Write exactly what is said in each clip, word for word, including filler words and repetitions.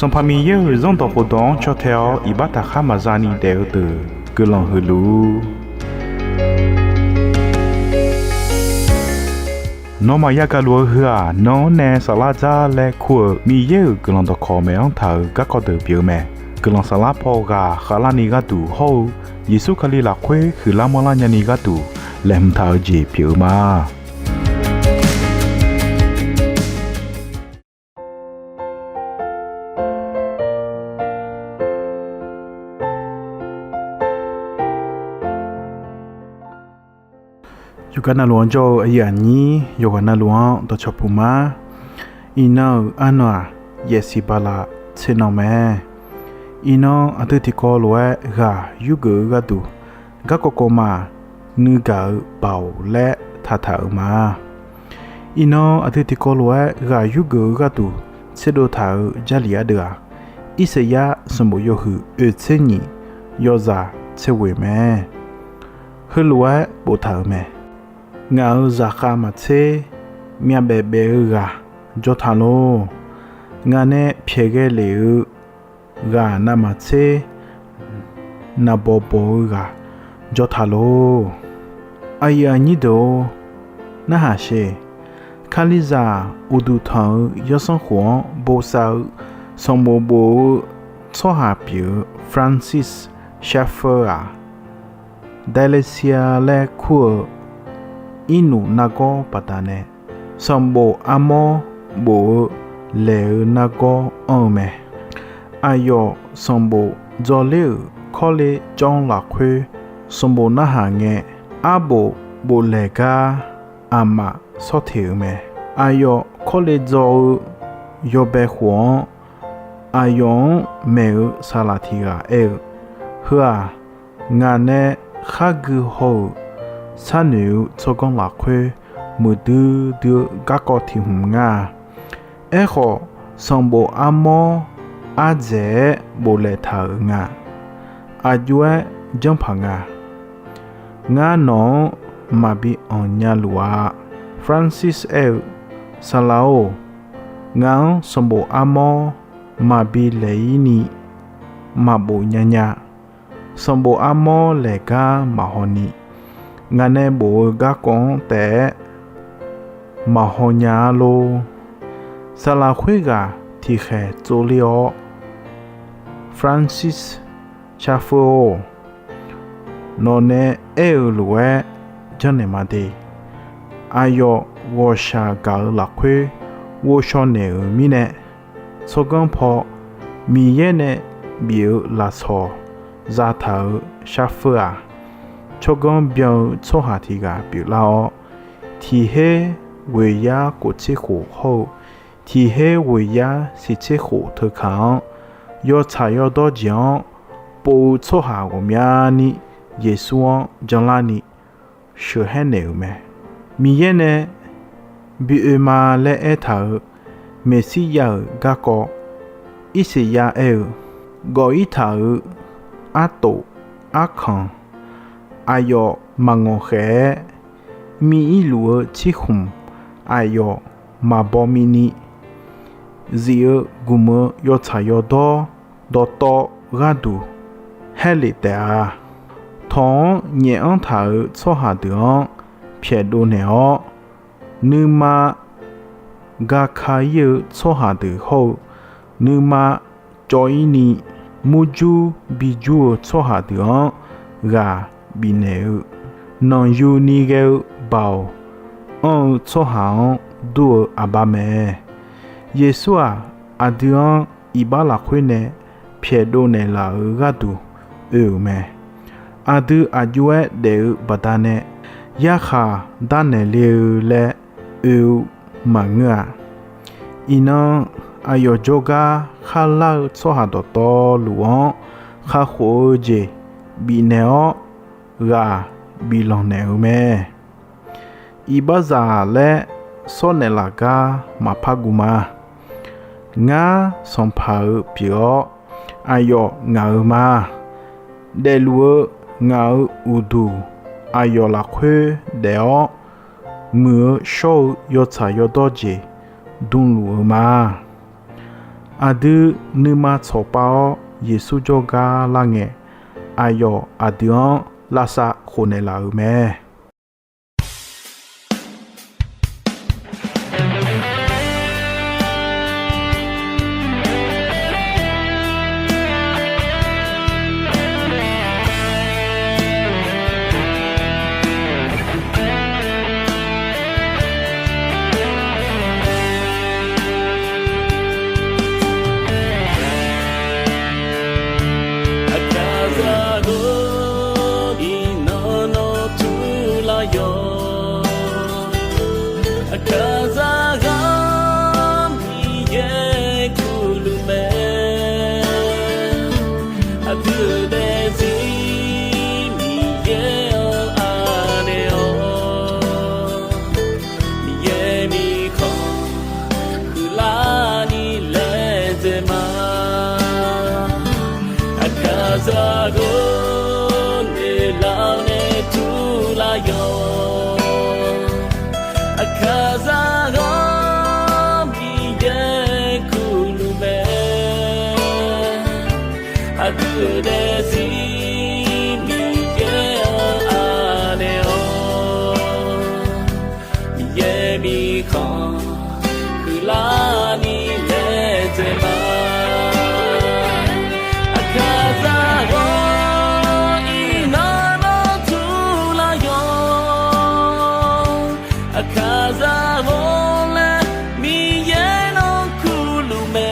Sanqpaq Miqyaer-euq Zanrdawq khofdawq-anr caw tae-awr iqbax taqkhar maqza ni daef-eu deuq guiqlanq huiq luf-ur. Nawmaf yagaq luf-eu heu-aq, nan-anr nae saflar dzar laer kur-euq Miqyaer-euq guiqlanq dawqkawq maeq-anr taq-euq garkawv deuq pyeuf-eu mae. Guiqlanq saflar paw ghaq khavlarni gharduq hawr-eu Yeqsur Kali lafkhoer huiqlar manrlar nyani gharduq laeqhmq taq-eu jeq pyeuf-eu ma. Yawqghaq navluf-anr jawr-eu aqyuif aqnyir yawqghaq navluf-anr dawqcawq puq ma. Iqnan-euq arnan-aq, yaefsiq bala tser nan mae. Iqnan aqdui tiqkawv lof-aer ghaq yurgeuf-eu gharduq, garkawv kawv ma nuigaq-eu baoq laer taqtaq-euq ma. Iqnan aqdui tiqkawv lof-aer ghaq yurgeuf-eu gharduq tserdov taq-euq Jarlif ardeuv-aq, Irsaqyar sanqbof yawhuiq oeq tser nyiq yawzaq tser ghoeq mae. Heulof-aer boftaq-euq mae. Ngaq-euq zaqkhav maqtser myavbaef baef-eu ghaq jawr taq lor. Ngaq nae pyaeqghae lef-eu ghaq navmaqtser naqbawq bawq-eu ghaq jawr taq lor. Aqyuif aqnyir deuq-or, narhaq sher. Kalizaq uqduq tanq-eu yawsanr khof-anr bosav-eu sanqbof bof-eu tsawrhaq pyeuf-eu Francis Schaeffer-aq, Dallacea laer kur-eu irnuf nargawr baqdanae sanqbof armawr bof-eu laeq-eu nargawr anr-eu mae. Aqyawf sanqbof dzawler-euq kawrle janr lafkhoer sanqbof narhaq ngae, arbof boflaeq gar aqmaf sawr teq-euq mae. Aqyawf kawrle dzaw-eu yawbae khof-anr aqyawf-anr maeq-eu saqlaq tiq ghaq aer-eu, Heu-aq, ngaq nae khar gui haw-euq sharnoeq-eu tsawrganr lafkhoer muiqdui dui-eu garkawv tiq hmq ngar-a. Aerkhawf, sanqbof armawr ardzaeq-aer boflaeq taq-euq nga. Aqjox-aer janr paq nga. Ngar nawq-anr maqbi anq nya luf-a. Francis aer-eu, Saqlaq-or, ngaq-anr sanqbof armawr maqbi laeq-ir ni maqbof nya nya. Sanqbof armawr laeq gar maqhaw ni, ngaq nae bof-eu garkawv-anr taef-aer maqhaw nya-ar lor. Saqlaq khoerghaq tiqkhaeq tsovler-awr, Francis Schaeffer-or, nawqnae aer-eu lof-aer janrnaeq ma de. Aqyawf ghawqshaq gaq-eu lafkhoer ghovshaw naeq-euq mirnae, tsawrganr paw Miqyaer nae bif-eu lafsawq zataq-euq Schaeffer-aq, tsawrganr byan-eu tsawrhaq tiq ghaq pyeuflar-awr, tiq her ghoeqyar kof tser khof hawr-eu tiq her ghoeqyar siq tser khof teukaq-anr, yawtsaq yawdawr jeq-anr pov-eu tsawrhaq ghawqmyani Yeqsur-anr janlarni sheuqhaer naeq-euq mae. Miqyaer nae bi oe ma laer aertaq-euq Meqsirya-euq garkawv, Irsaqyar aer-eu, gawf-ir taq-euq artof arkanq aqyawf maqngawq khaef-aer, miq-ir luf-eu tsirkhmq aqyawf maqbaw miv ni, zif-eu gmq-eu yawtsaq yawdawr dawqtawv gharduq haer lef taef-a. Tawq-anr nyaef anr taq-euq tsawrhaq deuq-anr pyaeqdov naeq-awr, nuima gaka-ir-eu tsawrhaq deuq hawr-eu, nuima cawv-ir ni murjur bijur-eu tsawrhaq deuq-anr ghaq bifnaeq-eu, nanqyu ni ghae-eu baoq anr-eu tsawrhaq-anr dur-eu aqbar mae. Yeqsur-aq, aqdui-anr iqbax lafkhoer nae pyaeqdov naeqlaf-euq gharduq oe-euq mae. Aqdui aqjox-aer daef-eu baqdanae yarkhaq darnaeq le-eu laer oe-eu maqngeur-a. Iqnan, aqyawf jawrgar khar lar-eu tsawrhaq dawqtawvluf-anr kakhof-eu jeq bifnaeq-awr, ghaq biflanq naeq-euq mae. Iqbaxzaq laer sawr naeqlaf gar maqpar guv ma. Ngar sanqpaq-euq pyeuf-awr, aqyawf ngaq-euq ma. Daefluf-eu ngaq-euq uqduq aqyawf lafkhoer daef-awr, muiq-eu shawr-eu yawtsaq yawdawr jeq dmluf-eu ma. Aqdui nuima tsawqpav-awr Yeqsur jawrgar lar ngae, aqyawf aqdui-anr lavsav khofnaeq laf-euq mae. Aqkaqzaq-or, iqnan nawr turlar yawq. Aqkaqzaq-anr Miqyaer kurluf mae. Aqdui-euq daefzir Miqyaer-anr anaeq-awq. Miqyaer mirkhanq huiqlarni laedzae ma. Aqkaqzaq-or, noeqlar-awr nae turlar yawq. Aqkaqzaq-anr Miqyaer kurluf mae. Aqdui-euq daefzir Miqyaer-anr anaeq-awq. Miqyaer mirkhanq huiqlarni laedzae ma. Aqkaqzaq-or, iqnan nawr turlar yawq. Aqkaqzaq-or laer Miqyaer nawr kurluf mae.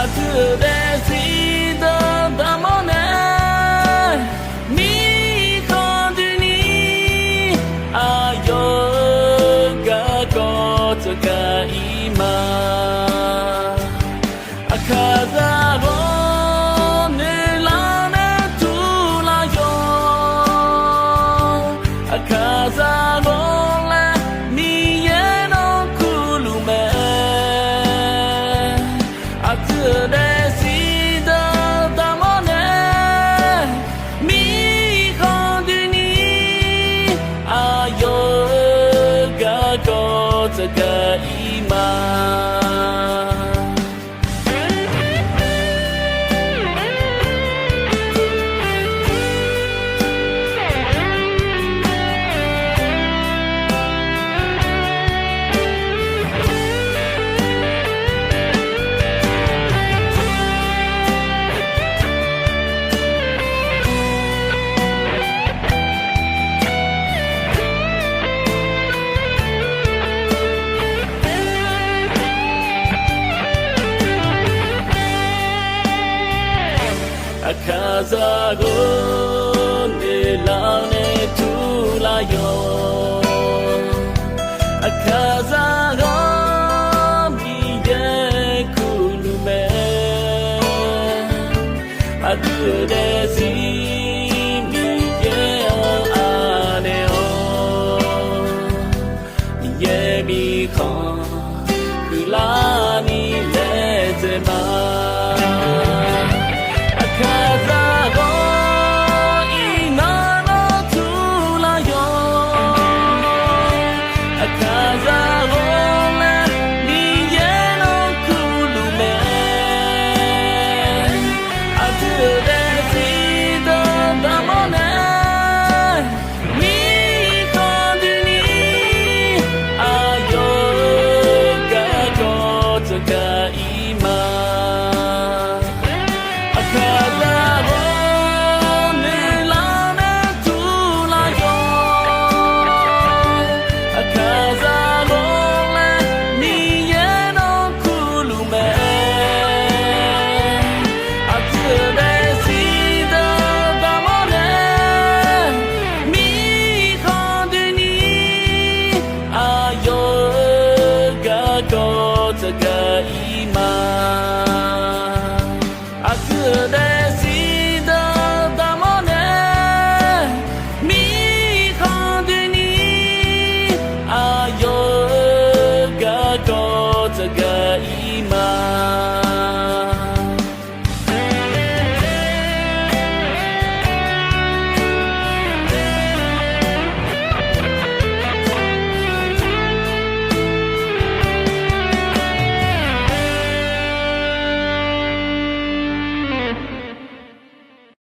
Aqdui-euq daefzir dawqdaq mawr nae, mirkhanq doeni aqyawf-euq garkawv tsawrgaq-ir ma. Aqkaqzaq-or, noeqlar nae turlar yawq. Aqkaqzaq-or laer Miqyaer nawr kurluf mae. Aqdui-euq daefzir dawqdaq mawr nae, mirkhanq doeni aqyawf-euq garkawv tsawrgaq-ir ma. Aqkaqzaq-or, noeqlar nae turlar yawq. Aqkaqzaq-anr Miqyaer kurluf mae. Aqdui-euq daefzir Miqyaer-anr anaeq-awq. Miqyaer mirkhanq huiqlar